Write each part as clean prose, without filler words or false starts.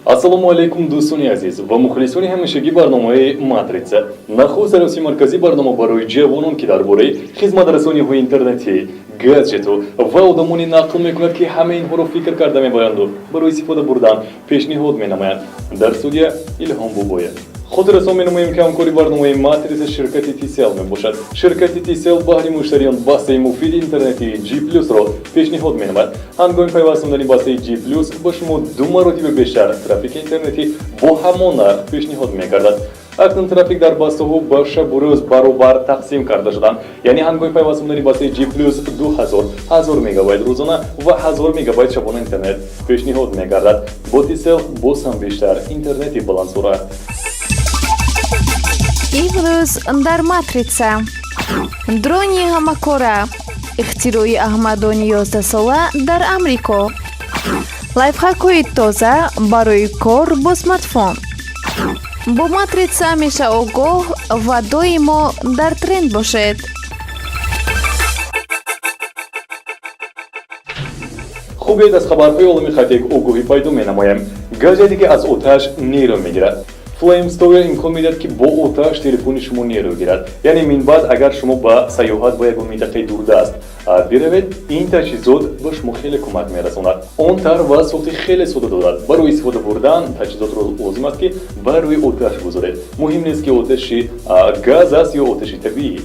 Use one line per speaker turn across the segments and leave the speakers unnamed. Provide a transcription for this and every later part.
Ассалому алайкум, дӯстони азиз ва мухлисони ҳамешагӣ барномаи «Матрица», нахуст сарасии марказии барнома барои ҷавонон, ки дар бораи хизматрасониҳои интернетӣ, гаджету ва одамоне нақл мекунад, ки ҳамаи инҳоро фикр карда мебаянду барои истифода бурдан пешниҳод менамоянд. Дар студия Илҳом Бобоев. Хотиррасон менамоем, ки ҳамкори барномаи «Матрица» ширкати Тисел мебошад. Ширкати Тисел баҳри муштариён бастаи муфиди интернетии G Плюсро пешниҳод менамояд. Ҳангоми пайваст намудани бастаи G Плюс ба шумо ду маротиба бештар трафики интернетӣ бо ҳамон нарх пешниҳод мегардад. Акнун трафик дар бастаҳо ба шабу рӯз баробар тақсим карда шуданд, яъне ҳангоми пайваст намудани бастаи G Плюс 2000 1000 мегабайт рӯзона ва 1000 мегабайт шабона интернет пешниҳод мегардад. Бо Тисел боз ҳам бештар интернети баландсуръат.
Имрӯз дар «Матрица»: дрони ҳамакора, ихтирои аҳмадони 11-сола дар Амрико, лайфхакҳои тоза барои кор бо смартфон. Бо «Матрица» ҳамеша огоҳ ва доимо дар тренд бошед.
Хуб, аз хабарҳои олами хайтек огоҳӣ пайдо менамоем. Гаджете, ки аз оташ нерӯ мегирад. Flamestore имкон медиҳад, ки бо оташ телефони шумо нерӯ гирад. Яъне минбаъд агар шумо ба сайёҳат ба ягон минтақаи дурдаст биравед, ин таҷҳизот ба шумо хеле кӯмак мерасонад. Он тарҳ ва сохти хеле сода дорад. Барои истифода бурдан таҷҳизотро лозим аст, ки бар рӯи оташ гузоред. Муҳим нест, ки оташи газ аст ё оташи табиӣ.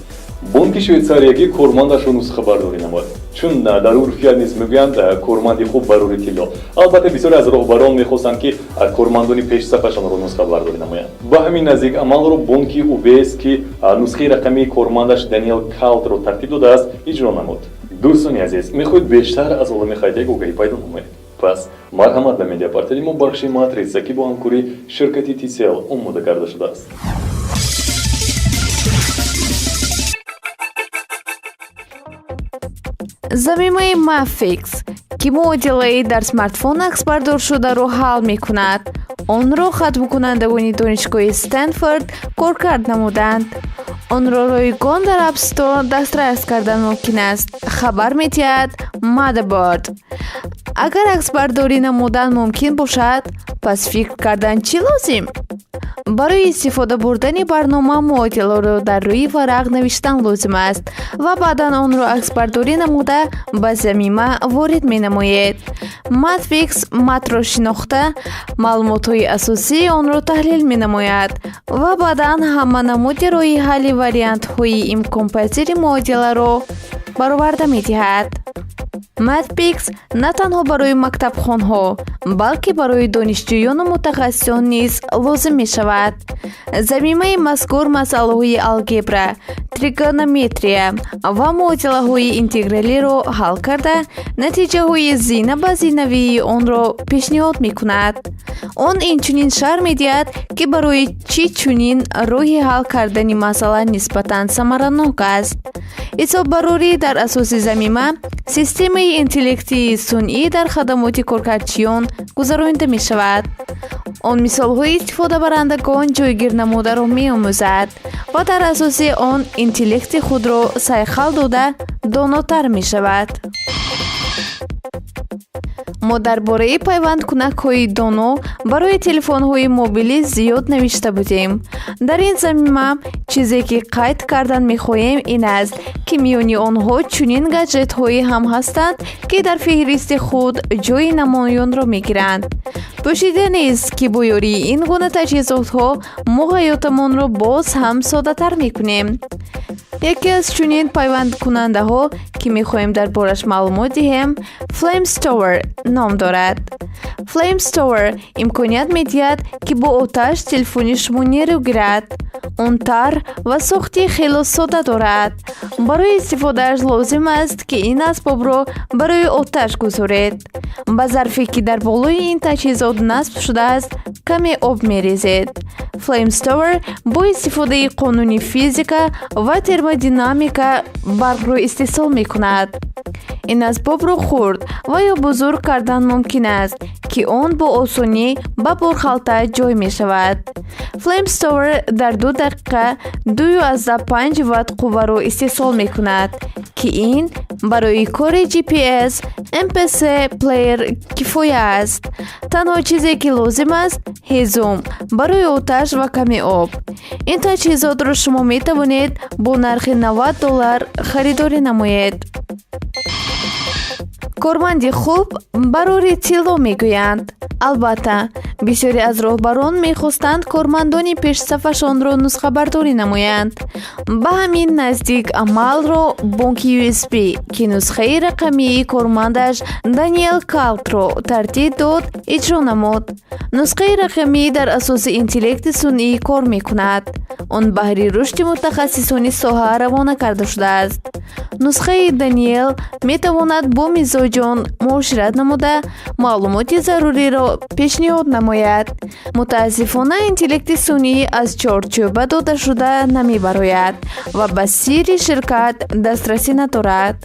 Бонки швейтсариягӣ кормандашро нусхабардорӣ намуд. Чун дар урфият низ мегӯянд, корманди хуб барори тилло. Албатта, бисёре аз роҳбарон мехостанд, ки кормандони пешсафашонро нусхабардорӣ намоянд. Ба ҳамин наздик амалро бонки УБС, ки нусхаи рақамии кормандаш Даниэл Калтро тартиб додааст, иҷро намуд. Дӯстони азиз, мехоҳед бештар аз олами хайтек огаҳӣ пайдо намоед? Пас марҳамат ба медиапортали мо, бахши «Матрица», ки бо ҳамкории ширкати Тисел омода карда шудааст.
Замимаи Mathpix, ки муодилаи дар смартфон аксбардоршударо ҳал мекунад. Онро хатмкунандагони донишгоҳи Стэнфорд коркард намуданд. Онро ройгон дар App Store дастрас кардан мумкин аст, хабар медиҳад Motherboard. Агар аксбардорӣ намудан мумкин бошад, пас фикр кардан чӣ лозим? Барои истифода бурдани барнома муодиларо дар рӯи варақ навиштан лозим аст ва баъдан онро аксбардорӣ намуда, ба замима ворид менамоед. Mathpix матнро шинохта, маълумотҳои асосии онро таҳлил менамояд ва баъдан ҳама намуди роҳи ҳалли вариантҳои имконпазири муодиларо бароварда медиҳад. Mathpix на танҳо барои мактабхонҳо, балки барои донишҷӯёну мутахассисон низ лозим мешавад. Замимаи мазкур масъалаҳои алгебра, тригонометрия ва муодилаҳои интегралиро ҳал карда, натиҷаҳои зина ба зинавии онро пешниҳод мекунад. Он инчунин шарҳ медиҳад, ки барои чӣ чунин роҳи ҳал кардани масъала нисбатан самаранок аст. Ҳисоббарорӣ дар асоси замима системаи интеллекти сунъӣ дар хадамоти коркардчиён гузаронида мешавад. Он мисолҳои истифодабарандагон ҷойгир намударо меомӯзад ва дар асоси он интеллекти худро сайқал дода, донотар мешавад. Мо дар бораи пайвандкунакҳои доно барои телефонҳои мобилӣ зиёд навишта будем. Дар ин замима чизе, ки қайд кардан мехоҳем, ин аст, ки миёни онҳо чунин гаджетҳое ҳам ҳастанд, ки дар феҳристи худ ҷойи намоёнро мегиранд. Пӯшида нест, ки бо ёрии ин гуна таҷҳизотҳо мо ҳаётамонро боз ҳам соддатар мекунем. Яке аз чунин пайвандкунандаҳо, ки мехоҳем дар бораш маълумот диҳем, Flamestore ном дорад. Flamestore имконият медиҳад, ки бо оташ телефони шумо нерӯ гирад. Он тарҳ ва сохти хело содда дорад. Барои истифодааш лозим аст, ки ин асбобро барои оташ гузоред. Ба зарфе, ки дар болои ин таҷҳизот насб шудааст, каме об мерезед. Flamestore бо истифодаи қонуни физика ва термодинамика барқро истеҳсол мекунад. Ин асбобро хурд ва ё бузург кардан мумкин аст, ки он бо осонӣ ба борхалта ҷой мешавад. Flamethrower дар 2 дақиқа 2,5 ватт қувваро истеҳсол мекунад, ки ин барои кори GPS, MP3 плеер кифоя аст. Танҳо чизе, ки лозим аст, ҳезум барои оташ ва каме об. Ин таҷҳизотро шумо метавонед бо нархи 90 доллар харидорӣ намоед. Корманди хуб барори тилло мегӯянд. Албатта, бисёре аз роҳбарон мехостанд кормандони пешсафашонро нусхабардорӣ намоянд. Ба ҳамин наздик амалро бонки USB, ки нусхаи рақамии кормандаш Даниэл Калтро тартиб дод, иҷро намуд. Нусхаи рақамӣ дар асоси интеллекти сунъӣ кор мекунад. Он баҳри рушди мутахассисони соҳа равона карда шудааст. Нусхаи Даниэл метавонад бо мизоҷон муошират намуда, маълумоти заруриро пешниҳод намояд. Мутаассифона, интеллекти сунъӣ аз чорчӯба додашуда намебарояд ва ба сирри ширкат дастрасӣ надорад.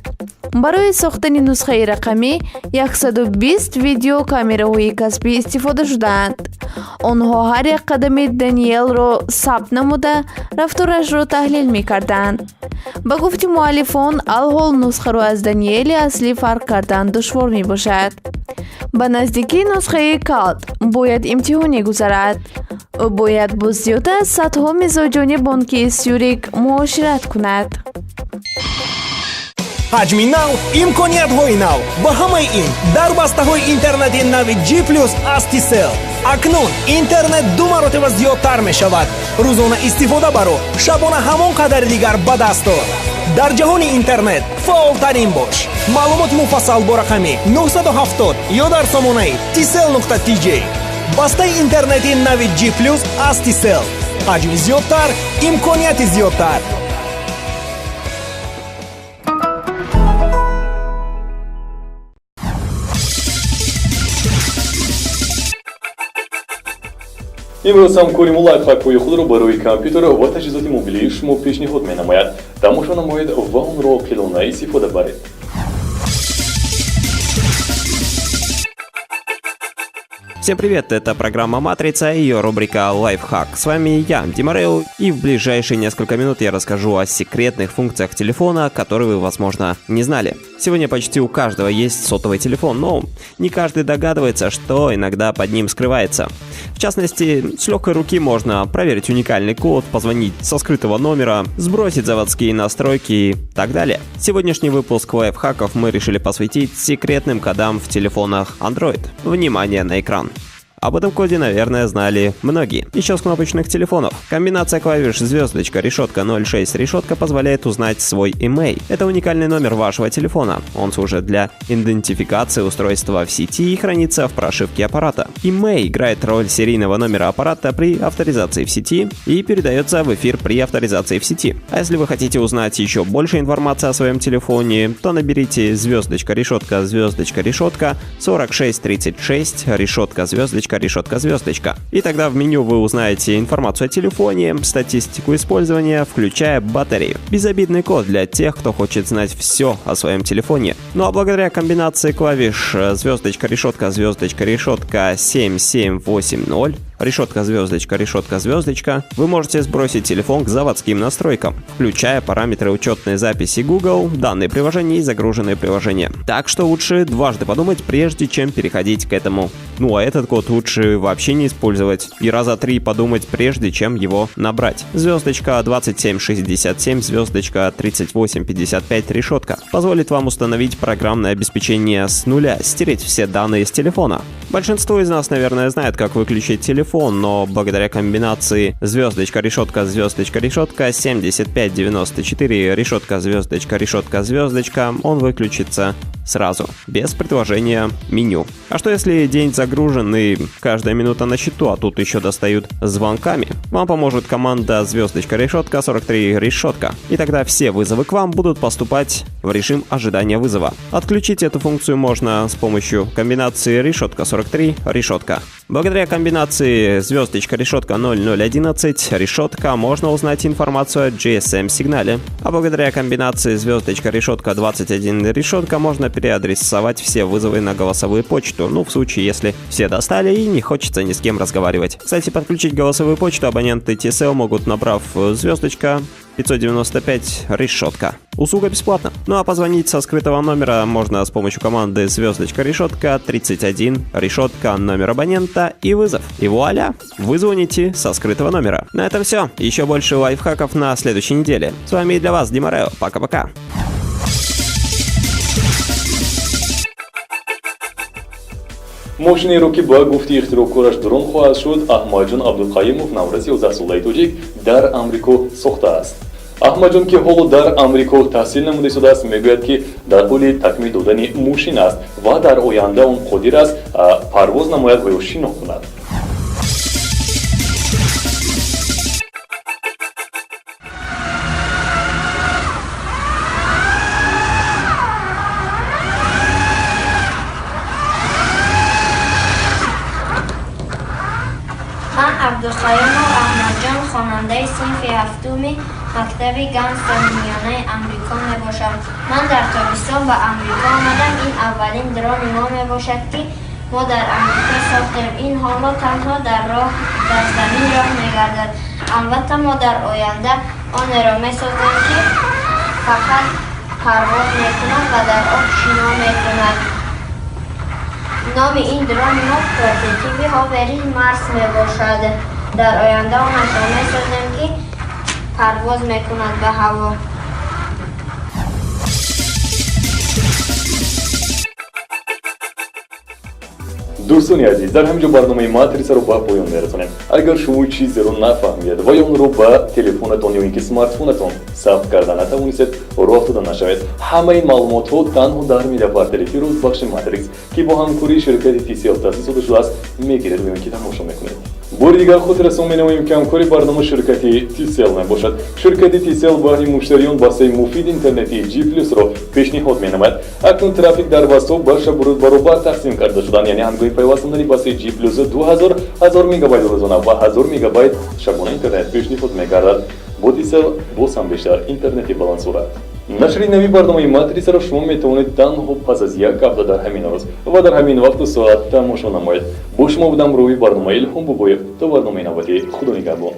Барои сохтани нусхаи рақамӣ 120 видеокамераҳои касбӣ истифода шудаанд. Онҳо ҳар як қадами Даниэлро сабт намуда, рафторашро таҳлил мекарданд. Ба гуфти муаллифон, алҳол нусхаро аз Даниэли аслӣ фарқ кардан душвор мебошад. Ба наздикӣ нусхаи Калт бояд имтиҳоне гузарад. Ӯ бояд бо зиёда аз садҳо мизоҷони бонки Сюрик муошират кунад.
Ҳаҷми нав, имкониятҳои нав ва ҳамаи ин дар бастаҳои интернети нави G плюс аз Tcell. Акнун интернет ду маротиба зиёдтар мешавад. Рӯзона истифода баро, шабона ҳамон қадари дигар ба даст ор. Дар ҷаҳони интернет фаъолтарин бош. Маълумоти муфассал бо рақами 970 ё дар сомонаи tcell.tj. Бастаи интернети нави G плюс аз Tcell. Ҳаҷми зиёдтар, имконияти зиёдтар.
Имрӯз ҳамкори мо лайфхакҳои худро барои компютер ва таҷҳизоти мобилии шумо пешниҳод менамояд. Тамошо намоед ва онро оқилона истифода баред.
Всем привет, это программа «Матрица» и ее рубрика «Лайфхак». С вами я, Дима Рейл, и в ближайшие несколько минут я расскажу о секретных функциях телефона, которые вы, возможно, не знали. Сегодня почти у каждого есть сотовый телефон, но не каждый догадывается, что иногда под ним скрывается. В частности, с легкой руки можно проверить уникальный код, позвонить со скрытого номера, сбросить заводские настройки и так далее. Сегодняшний выпуск лайфхаков мы решили посвятить секретным кодам в телефонах Android. Внимание на экран. Об этом коде, наверное, знали многие. Еще с кнопочных телефонов. Комбинация клавиш звездочка, решетка 06, решетка позволяет узнать свой IMEI. Это уникальный номер вашего телефона. Он служит для идентификации устройства в сети и хранится в прошивке аппарата. IMEI играет роль серийного номера аппарата при авторизации в сети и передается в эфир при авторизации в сети. А если вы хотите узнать еще больше информации о своем телефоне, то наберите звездочка, решетка, звездочка, решетка 4636, решетка, звездочка, решетка, звездочка. И тогда в меню вы узнаете информацию о телефоне, статистику использования, включая батарею. Безобидный код для тех, кто хочет знать все о своем телефоне. Ну а благодаря комбинации клавиш звездочка, решетка, звездочка, решетка 7780, решетка, звездочка, решетка, звездочка, вы можете сбросить телефон к заводским настройкам, включая параметры учетной записи Google, данные приложения и загруженные приложения. Так что лучше дважды подумать, прежде чем переходить к этому. Ну а этот код лучше вообще не использовать и раза три подумать, прежде чем его набрать. Звездочка 2767, звездочка 3855, решетка позволит вам установить программное обеспечение с нуля, стереть все данные с телефона. Большинство из нас, наверное, знает, как выключить телефон, но благодаря комбинации звездочка, решетка, звездочка, решетка 7594, решетка, звездочка, решетка, звездочка, он выключится Сразу, без предложения меню. А что если день загружен и каждая минута на счету, а тут еще достают звонками? Вам поможет команда звездочка решетка 43 решетка. И тогда все вызовы к вам будут поступать в режим ожидания вызова. Отключить эту функцию можно с помощью комбинации решетка 43 решетка. Благодаря комбинации звездочка решетка 0011 решетка можно узнать информацию о GSM-сигнале. А благодаря комбинации звездочка решетка 21 решетка можно переадресовать все вызовы на голосовую почту, ну в случае, если все достали и не хочется ни с кем разговаривать. Кстати, подключить голосовую почту абоненты Tcell могут, набрав звездочка 595 решетка. Услуга бесплатна. Ну а позвонить со скрытого номера можно с помощью команды звездочка решетка 31 решетка номер абонента и вызов. И вуаля, вы звоните со скрытого номера. На этом все. Еще больше лайфхаков на следующей неделе. С вами и для вас Дима Рео. Пока-пока.
Мошинеро ки ба гуфти ихтироъкораш дрон хоҳад шуд, Аҳмадҷон Абдуқаюмов, навраси 11-солаи тоҷик, дар Амрико сохтааст. Аҳмадҷон, ки ҳоло дар Амрико таҳсил намуда истодааст, мегӯяд, ки дар ҳоли такмил додани мошин аст ва дар оянда он қодир аст парвоз намояд ва ё шино кунад.
Ман Абдуқаюмов Аҳмадҷон, хонандаи синфи ҳафтуми мактаби Ганстони миёнаи Амрико мебошам. Ман дар тобистон ба Амрико омадам. Ин аввалин дрони мо мебошад, ки мо дар Амрико сохтем. Ин ҳоло танҳо дар замин роҳ мегардад. Албатта, мо дар оянда онеро месозем, ки фақат парвоз мекунад ва дар об шино мекунад. Номи ин дрони мо прототипи Hovering Mars мебошад. Дар оянда онашро месозем, ки парвоз мекунад ба ҳаво.
Дӯстони азиз, дар ҳамин ҷо барномаи Матрисаро ба поён мерасонем. Агар шумо чизеро нафаҳмидед ва ё онро ба телефонатон ё ин ки смартфонатон сабт карда натавонистед, роҳ афтода нашавед. Ҳамаи маълумотҳо танҳо дар медиапортали Фирӯз, бахши Матрикс, ки бо ҳамкории ширкати Tcell таъсис дода шудааст, мегиред ва ё ин ки тамошо мекунед. Бори дигар хотиррасон менамоем, ки ҳамкори барнома ширкати Tcell мебошад. Ширкати Tcell баҳри муштариён бастаи муфиди интернетии G Plus-ро пешниҳод менамояд. Акнун трафик дар бастаҳо ба шабу рӯз баробар тақсим карда шуданд, яъне ҳангоми пайваст намудани бастаи G Plus 2000 1000 мегабайт рӯзона ва 1000 мегабайт шабона интернет пешниҳод мегардад. Бо Tcell боз ҳам бештар интернети баландсуръат. Нашри нави барномаи Матрисаро шумо метавонед танҳо пас аз як ҳафта дар ҳамин рӯз ва дар ҳамин вақту соат тамошо намоед. Бо шумо будам рӯи барномаи Илҳом Бобоев. То барномаи навбатӣ, худо нигаҳбон.